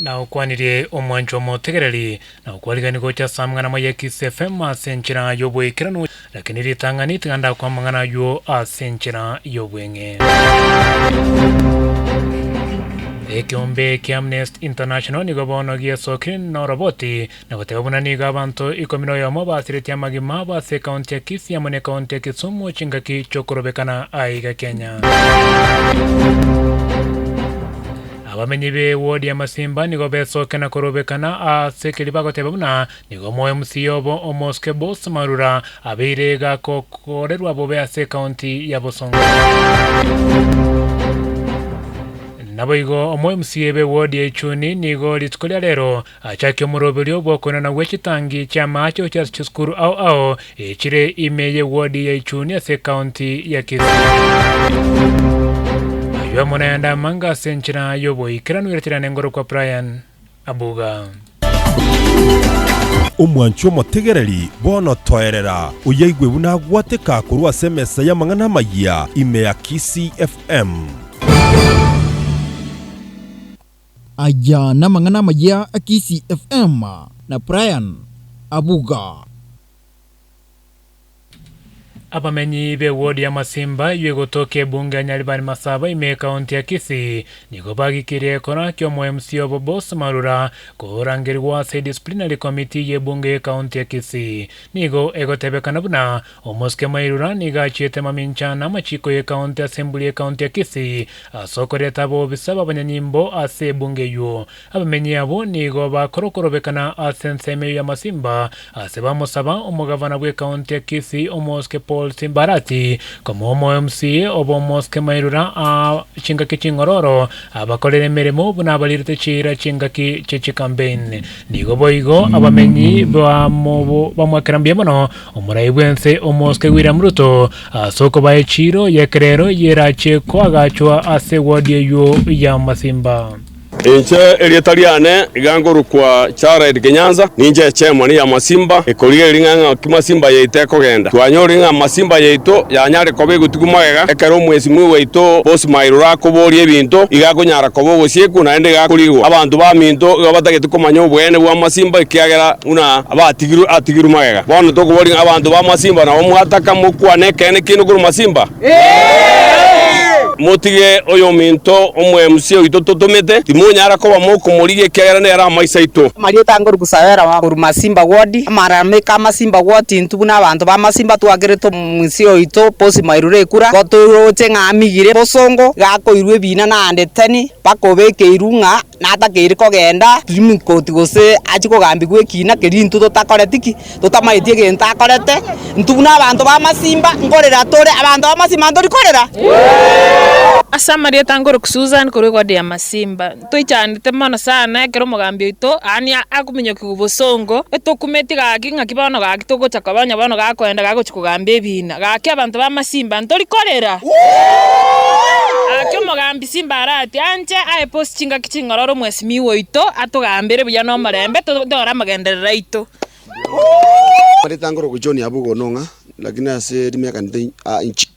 Nagokwanirie omwanchwa omotegereri, na gokwarigania gocha ase amang'ana amaya ya Kisii FM ase enchera y'oboikeranu, lakini ritang'ani tiga ndakwe amang'ana ayio ase enchera y'obweng'e. Ekeombe kia Amnesty International nigo bono giesokire noroboti na goteba buna nigo abanto ikomi na oyomo basiretie amagima abo ase ekaunti ya Kisii amo nekaunti ya Kisumu chingaki chiokorobekana aiga Kenya. Abamenyi be ward ya Masimba nigo besokia na korobekana ase keria bagoteba buna nigo omo MC obo Omosike Boss Marura abeire gakokorerwa bobe ase ekaunti ya Bosongo. Naboigo omo MCA be ward ya Ichuni nigo rituko ria rero Achakia omoroberio bw'okoenana gwe chitangi chi'amaache gochia ase chisukuru ao ao echire ime y'ewodi ya Ichuni ase ekaunti ya Kisii. Ayio amo nayande amange ase enchera y'oboikeranu ereterane ngorokwa Brian Abuga. Omwanchi omotegereri, bono toerera, oyaigwe buna agwateka korwa ase emesa y'amang'ana amayia ime ya Kisii FM. Aya namang'ana amayia a Kisii FM na Brian Abuga. Abamenyi b'ewodi ya Masimba eyio egotoka ebunge ya Nyaribari Masaba ime ekaunti ya Kisii nigo bagikirie ekora ki'omo MC obo Boss Marura korangerigwa ase edisciplinary committee y'ebunge y'ekaunti ya Kisii. Nigo egotebekana buna Omosike Mairura nigo achiete mamincha namachiko y'ekaunti assembly y'ekaunti ya Kisii ase okoreta abobisa b'abanyanyimbo ase ebunge eyio. Abamenyi abwo nigo bakorokorobekana ase ensemo eyio ya Masimba ase bamosaba omogavana bw'ekaunti ya Kisii Omosike Paul Simbarati komoa omo MCA obo Omosike Mairura a chingaki ching'ororo abakorere emeremo buna abarirete chiira chingaki chie chikampein. Nigo boigo abamenyi bamwakera mbuya mono Omorai bw'ense Omosike William Ruto ase okobaa echiiro y'ekerero y'erache koagachwa ase ewodi eyio ya Masimba. Inche erieta riane iga nkorokwa Jared Kenyansa, ninche echairman ya Masimba, ekorigereria ng'a ng'aki Masimba yaito ekogenda. Twanyorire ng'a Masimba yaito yanyare koba egotigwa magega ekero omwesimwa gwaito Boss Mairura akoboria ebinto, iga akonyara koba ogosiekwa naende iga akorigwa. Abanto baminto iga batagete komanya oboene bwa Masimba ekiagera buna abatigirwe atigirwe magega. Bono tokoboria ng'a abanto ba Masimba nabo mwataka mokwane ekeene kiaino korwa Masimba? Motige oyominto omoemsi oito totomete, timonyara koba mokomorigia ekiagera nere amaiso aito. Amarieta angoru Kusawera korwa Masimba Ward, amaramiko a Masimba Ward intwe buna abanto ba Masimba twakerete omomusi oito Bosi Mairura ekura, igo toroche ng'a amigire bosongo, iga akoirwa ebina naende teni mpaka obekeirwe ng'a natakeire kogenda Supreme Court gose achie kogambigwa ekina keria intwe totakoreti ki? Totamaeti egento akorete. Intwe buna abanto b'amasimba nkorera tore, abanto b'amasimba ntori korera? Ase amarieta nkorokwa Susan korwa eward ya Masimba, ntoichanete mono sana ekero omogambi oito yaani akominyokiwa bosongo, etokumeti gaki ng'aki bono gaki togocha koba onye bono gakoenda gagochia kogamba ebina, gaki abanto ba Masimba ntori korera? Gaki omogambi Simba arati anche aye post chingaki ching'ororo omwesimiwa oito atogambere buya na omorembe totore amagenderero aito. Amarieta nkorokwa John Abuga Onong'a, lakini ase rimiaka nte inche.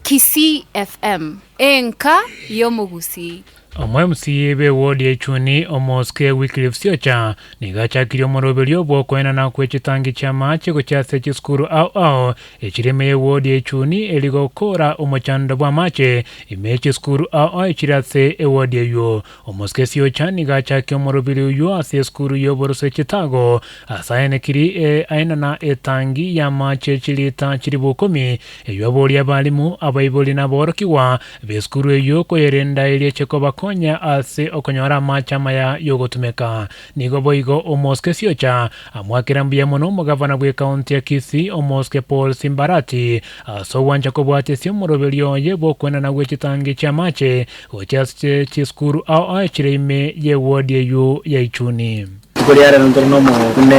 Kisii FM, enka y'omogusii. Omo MCA b'eward ya Ichuni, Omosike Wycliffe Siocha, nigo achakirie omoroberio bw'okoenana kwe chitangi chi'amache gochia ase chisukuru ao ao echire ime y'eward ya Ichuni eri gokora omochando bw'amache ime ye chisukuru ao ao echire ase eward eywo. Omosike Siocha nigo achakia omorobiri oyio ase esukuru y'oboroso e Chitago, ase aenekiri aenana etangi y'amache chilita chilifu ikomi, eyio aborie abalimu, abaibori na aborokigwa b'esukuru eyio koyerenda erio eche kobakonya ase okonyora amache amaya y'ogotumeka. Nigo boigo Omosike Siocha amoakera mbuya mono omogavana bw'ekaunti ya Kisii Omosike Paul Simbarati ase ogwancha kobwatia ase omoroberio oye bw'okoenana gwe chitangi chi'amache Gochia ase chisukuru ao ao chire ime y'ewodi eyio ya Ichuni. Rituko ria rero ntore nomogoko buna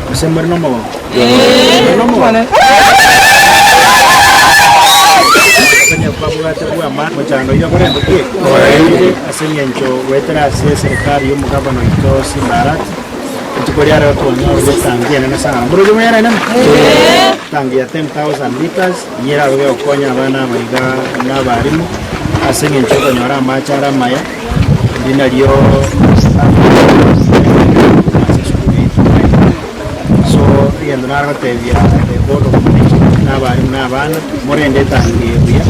Gose more nomogoko? More nomogoko? Onye kwabwate bw'amani mochando oyio okorente ki? Oeire ase eng'encho goetera ase eserikari y'omogabana oito Simba Arati, rituko ria rero twanyorire etangi enene sana. Moroche moyere enene? Etangi ya 10,000 litres. Eyio erabe gegokonya abana aba iga na abarimu, ase engencho y'okonyora amache are amaya. Eri nario ase esukuru yaito primary. So egento nare gotebia the board of management na abarimu na abana, morende etangi eye buya,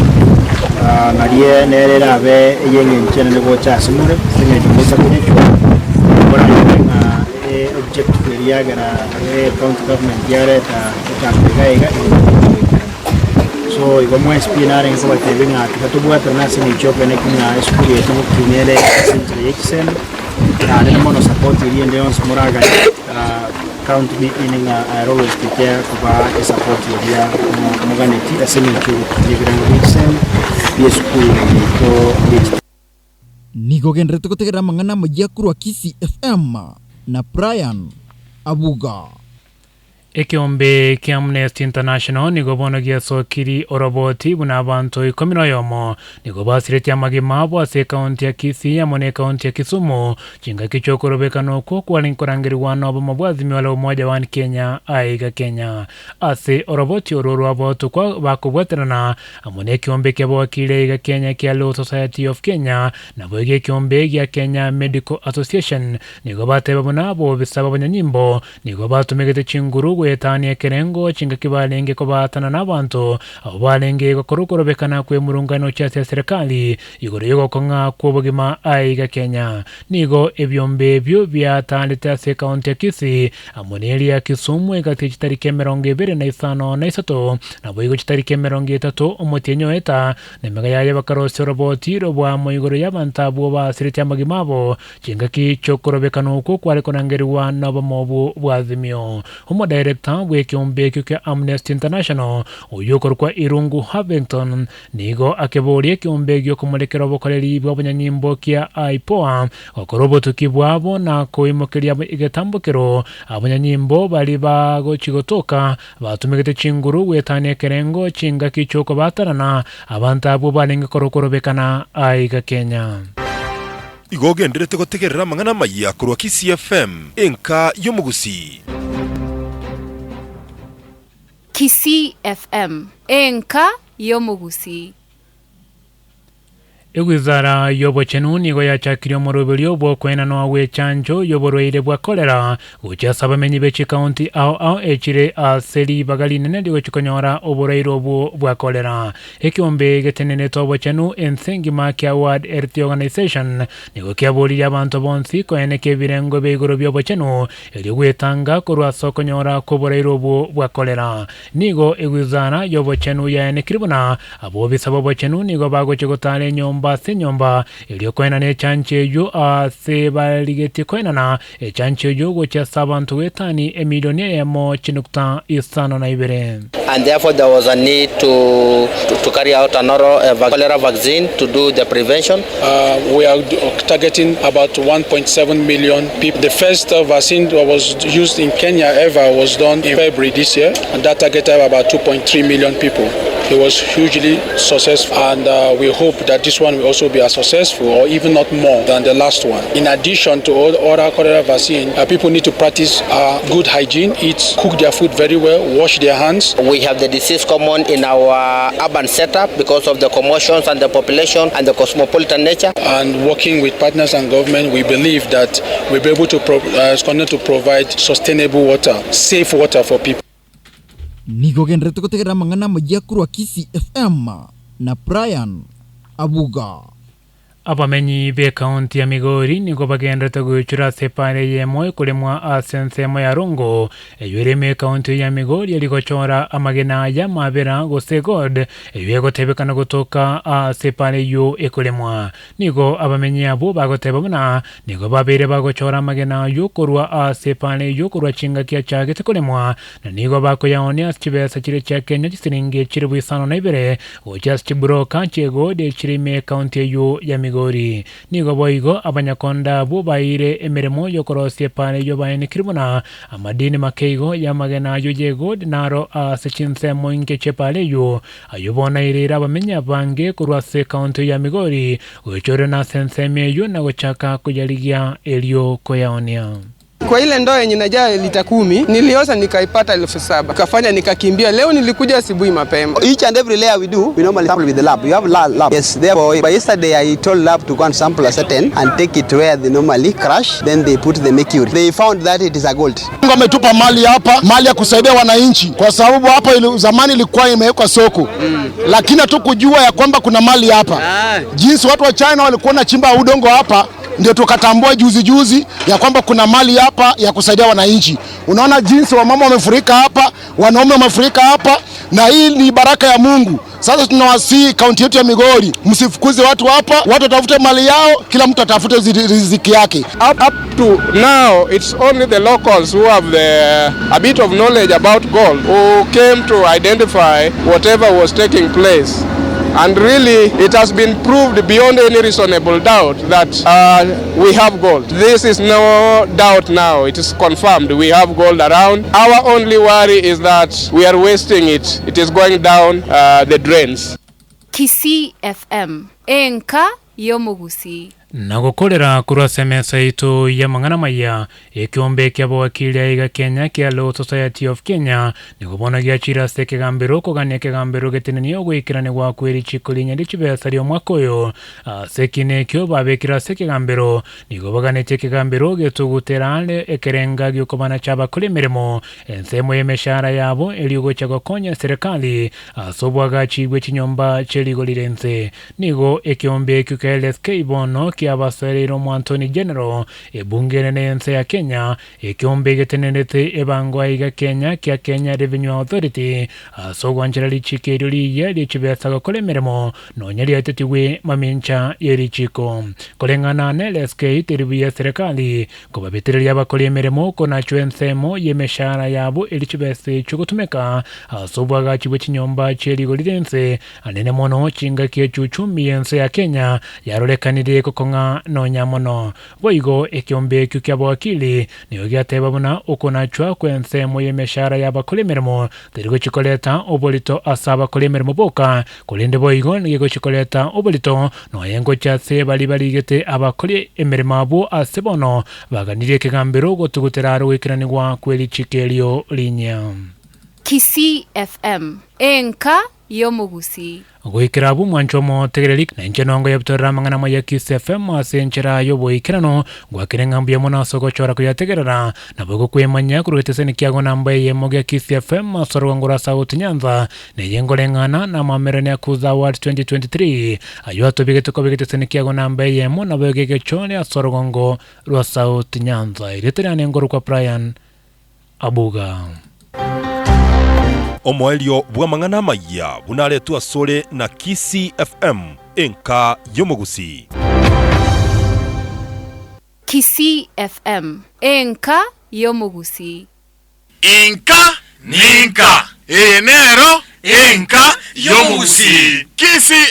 narie nere erabe ey'eng'encho enene gocha ase more, ase eng'encho mocha koyechwa, moranyore ng'a objective eria yagera county government yareta etangi iga iga ere goikerana. So igo mwensi pi narenge kobatebia ng'a tiga tobwatane ase eng'encho y'okoeneki ng'a esukuru yaito ngokina ere ase enchera ye chisemi, naende mono support eria ende yonsi moraganie count me in ng'a I'll always be there kobaa esupport eria moganeti ase eng'encho y'ogokinia ebirengo bie chisemi bie esukuru yaito ye. Nigo ogendererete gotegerera amang'ana amayia korwa Kisii FM na Brian Abuga. Ekeombe kia Amnesty International nigo bono giasokiri oroboti buna abanto ikomi na oyomo nigo basiretie amagima abo ase ekaunti ya Kisii amo na ekaunti ya Kisumu chingaki chi'okorobekana okwo kwarenge korangerigwa nobomo bwa Azimio la Umoja One Kenya aiga Kenya. Ase oroboti orwo rw'abaotokwa bakobwaterana amo nekeombe ki'abawakili aiga Kenya kia Law Society of Kenya naboigo ekeombe gia Kenya Medical Association nigo bateba buna abobisa b'abanyanyimbo Nigo batumegete chinguru goetania ekerengo chingaki barenge kobaatana nabanto abwo barenge gokora okorobekana kw'emurungano chia ase eserekari igoro y'ogokong'a kw'obogima aiga Kenya. Nigo ebiombe ebio biataarete ase ekaunti ya Kisii amo neria ya Kisumu egati chitariki 26 na isato naboigo chitariki 30 omotienyi oeta na emega yaye bakarosia oroboti rw'oboamo igoro y'abanto abwo basiretie amagima abo Chingaki chi'okorobekana okwo kware korangerigwa nobomo obwo bw'Azimio. Omodirector bw'ekeombe ekio kia Amnesty International, oyio okorokwa Irungu Harvington, nigo akeboria ekeombe gi'okomorekera obokoreri bw'abanyanyimbo kia IPOA gokora obotuki bwabo na koimokeria egetambokero abanyanyimbo baria bagochi gotoka batumegete chinguru goetania ekerengo chingaki chi'okobatarana abanto abwo barenge korokorobekana aiga Kenya. Igo ogenderete gotegerera amang'ana amayia korwa Kisii FM, enka y'omogusii. Kisii FM, enka y'omogusii. Ewizara y'obochenu nigo yachakirie omoroberio bw'okoenanwa gw'echanjo y'oborwaire bwa cholera gochia ase abamenyi be chikaunti ao ao echire ase ribaga rinene rigochia konyora oborwaire obwo bwa cholera. Ekeombe getenenete obochenu ense engima kia World Health Organization nigo kiaboririe abanto bonsi koeneka ebirengo bia igoro bi'obochenu erio gwetanga korwa ase okonyora kw'oboraire obwo bwa cholera. Nigo egwizara y'obochenu yaenekire buna abobisa b'obochenu nigo bagochia gotara enyomba ase enyomba erio koenana echancho eyio ase barigetie koenana echancho eyio gochia ase abanto goetani emilioni eyemo chinukta isano na ibere. And therefore there was a need to to carry out an oral cholera vaccine to do the prevention. We are targeting about 1.7 million people. The first vaccine that was used in Kenya ever was done in February this year, and that targeted about 2.3 million people. It was hugely successful, and we hope that this one will also be as successful or even not more than the last one. In addition to all oral cholera vaccine, people need to practice good hygiene, eat, cook their food very well, wash their hands. We have the disease common in our urban setup because of the commotions and the population and the cosmopolitan nature. And working with partners and government, we believe that we'll be able to continue to provide sustainable water, safe water for people. Nigo ogendererete gotegerera amang'ana amayia korwa Kisii FM na Brian Abuga. Abamenyi b'ekaunti ya Migori nigo bagenderete goichora ase epaara eyemo ekoremwa ase ensemo ya Rongo, eyio ere ime ekaunti ya Migori eri gochora amagena y'amabera gose gold, eyio egotebekana gotoka ase epaara eyio ekoremwa. Nigo abamenyi abwo bagoteba buna nigo babeire bagochora amagena ayio korwa ase epaara eyio korwa chingaki achagete koremwa, na nigo bakoyaonia ase chibesa chiria chia Kenya chisiringi chilifu isano na ibere gochia ase chiburoka chi'egodi chire ime ekaunti eyio ya Migori. Nigo boigo abanyakonda abwo baeire emeremo y'okorosia epaara eyio baenekire buna amadini makeigo y'amagena ayio y'egodi naro ase chinsemo inke chi'epaara eyio, ayio bono aireire abamenyi abange korwa ase ekaunti eyio ya Migori goichorera ase ensemo eyio na gochaka koyarigia erio koyaonia. Kwa ile ndoo yenye inajaa lita 10 nilioza nikaipata 7,000. Kafanya nikakimbia. Leo nilikuja asubuhi mapema. Each and every layer we do, we normally sample with the lab. We have lab. Yes, therefore, by yesterday I told lab to go and sample a certain and take it where they normally crush, then they put the mercury. They found that it is a gold. Mungu ametupa mali hapa, mali ya kusaidia wananchi, kwa sababu hapa zamani ilikuwa imewekwa soko lakini hatukujua ya kwamba kuna mali hapa. Jinsi watu wa China walikuwa wanachimba udongo hapa, ndio tukatambua juzi juzi ya kwamba kuna mali hapa ya kusaidia wananchi. Unaona jinsi wamama wamefurika hapa, wanaume wamefurika hapa, na hii ni baraka ya Mungu. Sasa tunawasihi kaunti yetu ya Migori, msifukuze watu hapa, watu watafute mali yao, kila mtu atafute riziki yake. Up to now, it's only the locals who have a bit of knowledge about gold who came to identify whatever was taking place. And really, it has been proved beyond any reasonable doubt that we have gold. This is no doubt now. It is confirmed. We have gold around. Our only worry is that we are wasting it. It is going down the drains. Kisii FM enka y'omogusi. Na gokorera korwa ase emesa yaito y'amang'ana amaya, ekeombe ki'abawakili aiga Kenya kia Law Society of Kenya nigo bono giachire ase ekegambero okogania ekegambero getenenie ogoikeranigwa kwe richiko rinya rie chibesa ri'omwaka oyo. Ase ekina ekio babekire ase ekegambero nigo baganetie ekegambero getugutera are ekerenga giokobana chi'abakora emeremo ensemo y'emeshahara yabo erio gocha gokonya eserekari ase obwagachi bwe chinyomba chi'erigori ri'ense. Nigo ekeombe ekio kia LSK bono kiabasoereire Omoantoni General ebunge enene y'ense ya Kenya, ekeombe egetenerete ebango aiga Kenya kia Kenya Revenue Authority ase ogwanchera richiko erio rigiya rie chibesa gokora emeremo nonya riaetetigwe mamincha ye richiko. Koreng'ana na LSK teri buya eserekari kobabetereria abakori emeremo konachwa ensemo y'emeshahara yabo eri chibesa echio gotumeka ase obwagachi bwe chinyomba chie rigori ri'ense anene mono chingaki echio uchumi y'ense ya Kenya yarorekanire gokong'a nonya mono. Boigo ekeombe ekio ki'abawakili nigo giateba buna okonachwa kw'ensemo y'emeshahara y'abakora emeremo teri gochi koreta oborito ase abakora emeremo boka korende boigo nigo egochi koreta oborito nonya ngochia ase baria barigete abakori emeremo abwo ase bono baganirie ekegambero gotugutera are goikeranigwa kw'erichiko erio rinyia. Kisii FM, enka y'omogusi. Goikera abwo omwancho omotegereri, na inche nongo yabutorera amang'ana amaya Kiss FM ase enchera y'oboikeranu, ngwakire ng'a mbuya mono ase ogochora koyategerera, nabo gokwemanya korwa geteseni kiago namba eyemo gia Kiss FM ase orogongo rwa South Nyanza, neye ngoreng'ana na amamerani a Kuza Awards 2023, ayio atobegete koba egeteseni kiago namba eyemo nabo egegechore ase orogongo rwa South Nyanza. Erieta riane ngorokwa Brian Abuga. Omoerio bw'amang'ana amayia buna aretwe asore na Kisii FM, enka y'omogusii. Kisii FM, enka y'omogusii. Inka ninka, eye nero enka y'omogusii. Kisii.